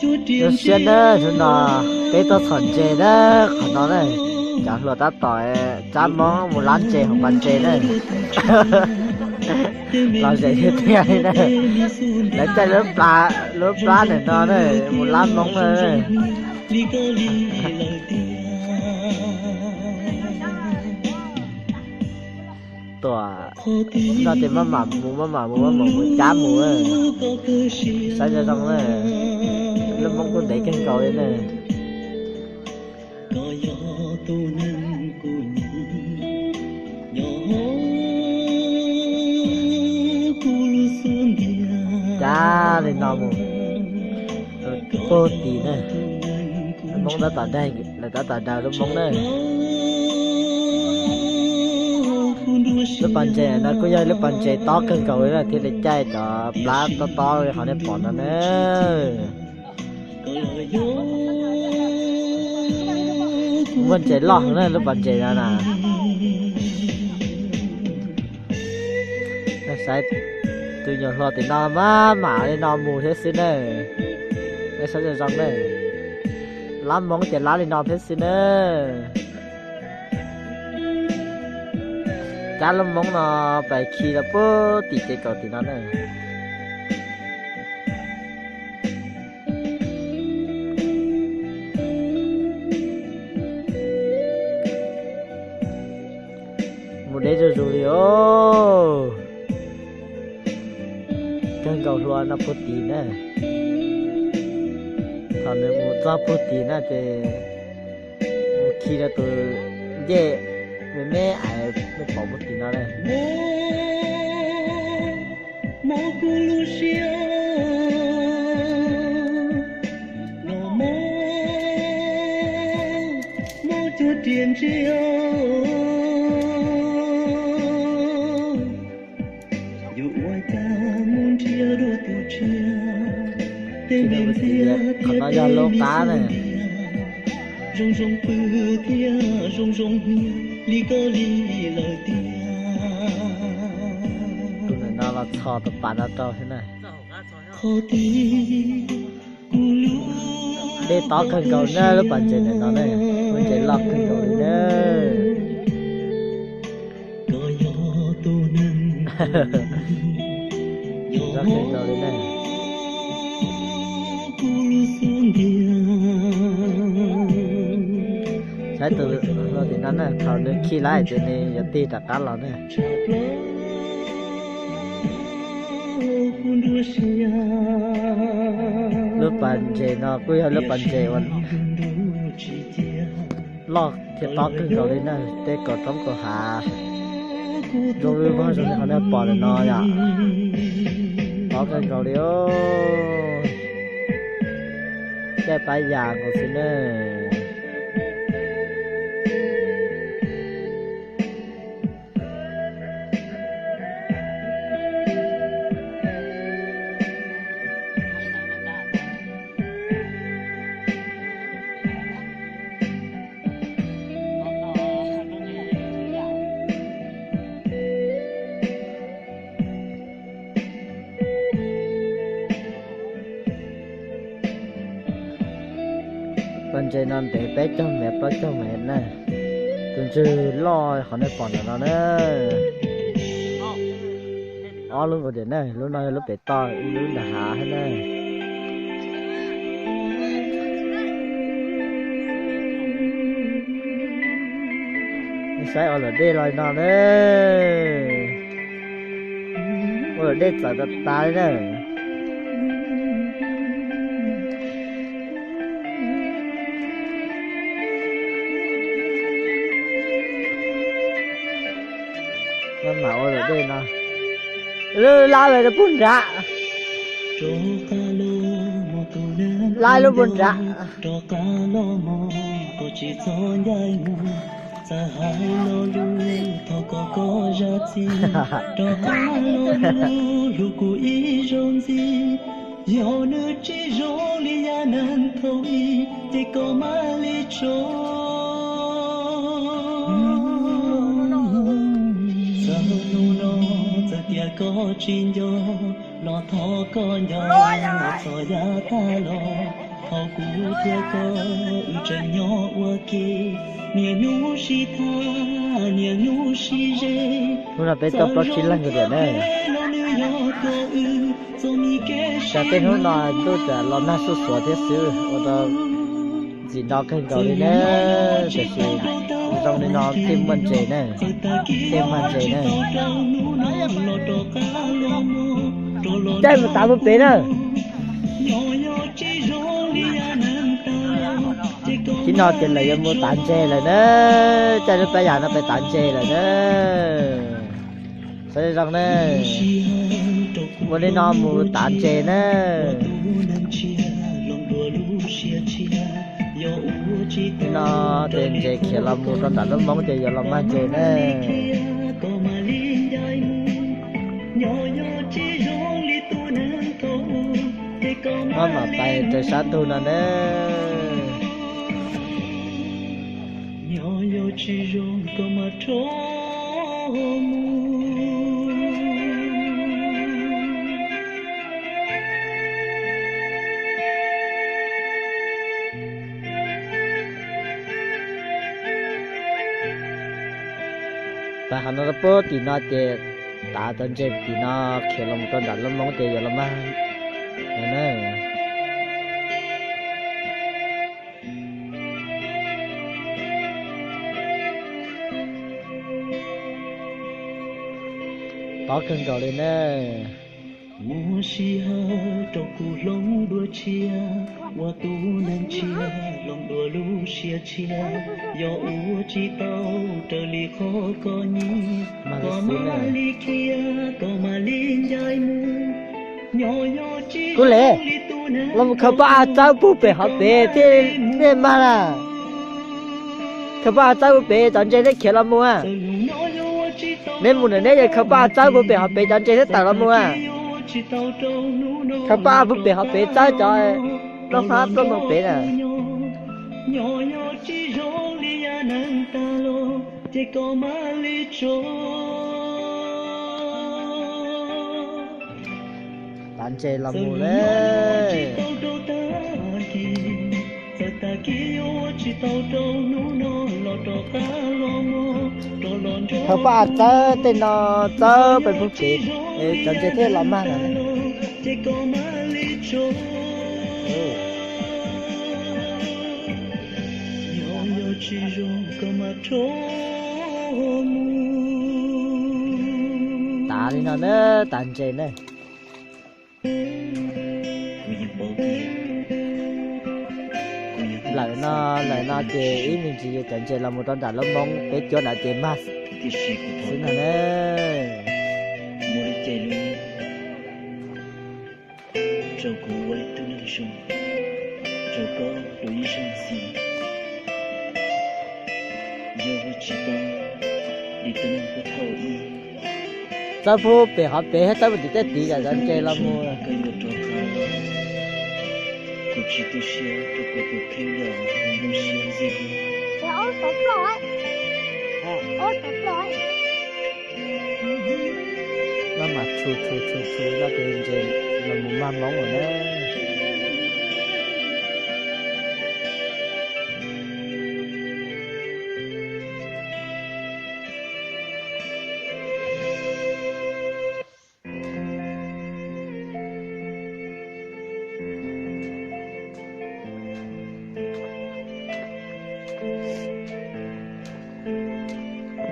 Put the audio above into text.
Zoo siab na, hnub no peb tuaj txhom ntses na, qhov no na, cov hluas tab tom tsab moob mus lab ntses hauv pas ntses na. Los zem tiag tiag li na, lawv caij lub plab ntawm no na, mus lab moob na. Tuam no ces maj mam mus, maj mam mus, maj mam mus cab mus, saib zoo zoo na. Lub moob kuj ntev kawg nkaus li na. Cab li no mus puag tim na, lub moob tab tom daig, lawv tab tom daws lub moob na. Lub pas ntses no kuj yog lub pas ntses tob kawg nkaus li na, thiaj li caij cov plab tob tob li qhov nej pom no na. Muaj ntses loj heev na lub pas ntses no na. Saib tus nyuam hluas tim no maj mam li no mus thiab xwb na. Saib zoo zoo na. Lab moob ces lab li no thiab xwb na. Cab lub moob no pais khi rau puag tim ces kaum tim no na. Mus deb zuj zus li os. Kawg nkaus hluas no puag tim na. Thaum nws mus txog puag tim na ces mus khi rau tus ncej me me ais nej pom puag tim no na. Qhov no yog lub qab na. Tus ntawm no los txhos tus pas no rau xwb na. Dej tob kawg nkaus na, lub pas ntses ntawm no na, lub ntses loj kawg nkaus li na. Loj kawg nkaus li na. Saib tus hluas tim no na, thaum nws khi lawm ces nws yuav tig rov qab los na. Lub pas ntses no kuj yog lub pas ntses uas loj thiab tob kawg nkaus li na, tej kaum roob kaum hav zoo li vog zoo li qhov nej pom ntawm no yom. Tob kawg nkaus li os. Caij pab yas nkaus xwb na. Pas ntses no ntev peb caug mev plaub caug mev na. Tus ntswg loj qhov nej pom ntawm no na. Ob lub nkaus tiam na, lub no yog lub pem toj, ib lub nram hav thiab na. Saib ua luam dej los no na. Ua luam dej txawv tas tas li na. Maj mam ua luam dej no. Lab lawv rau puag nrad. Lab lub puag nrad. Yog nws tsis zoo li yam neeg thaum ub ces koj mam li tso. Txawm hnub no txawm tias koj tsis nco, los thov koj nco txog yav tag los. Kuv thiab koj wb tseem nyob ua ke, niaj hnub sib tham niaj hnub sib ze. Hnub no peb tau plaub tsib leeg tiag na. Tam tej hnub no ntuj tseem los nag xuj xuav thiab xwb, ua rau ntxim no kawg nkaus li na. Tiam sis zoo li no thiaj muaj ntses na, thiaj muaj ntses na. Caij mus tav mus pem na. Tib no ces lawv yuav mus tav ntses lawm na. Caij lub pab yam no pem tav ntses lawm na. Sawv daws zoo na. Ua li no mus tav ntses na. Li no ces ntses khiav los mus rau nram lub moob ces yuav los mag ntses na. Ob mam pais raws sab ntug no na. Pais qhov no rau puag tim no ces tav cov ntses tim no khiav los mus rau nram lub moob ces yuav los mag no na. Tob kawg nkaus li na. Muaj sij hawm rau kuv hloov dua tshiab, ua tus neeg tshiab hloov dua lub siab tshiab, yog ua tsis tau raws li qhov koj nyiam, koj mam li khiav, koj mam li ncaim mus. Kub le, los mus khaws pob av txawb puag pem hauv pem thiaj nej mag na. Khaws pob av txawb puag pem cov ntses thiaj khiav los mus a. Neb mus ntawm neb ces khaws pob av txawb puag pem hauv pem cov ntses thiaj tawm los mus a. Khaws pob av puag pem hauv pem txawb cov nplooj hmab nplooj ntoo pem na. Tav ntses los mus lawm. Khaws pob av txawb tej no txawb pem puag pem, cov ntses thiaj los mag na. Tav li no na, tav ntses na. Lawm no, lawm no ces ib me ntsis yuav cov ntses los mus rau nram lub moob peb cuab ntawd ces mag xwb no na. Rau kuv ua ib tug neeg zoo, rau koj ua ib zaug ntxiv. Yog tsis tau li tus neeg puag thaum ub, txawb puag pem hauv pem thiab txawb puag tim tej tid kom cov ntses los mus. Koj yuav rov qab los, kuv tsis tu siab rau kuv tus kheej yom, zoo siab ntxiv. Maj mam tshum tshum tshum tshum no ces ntses los mus mag moob lawm na.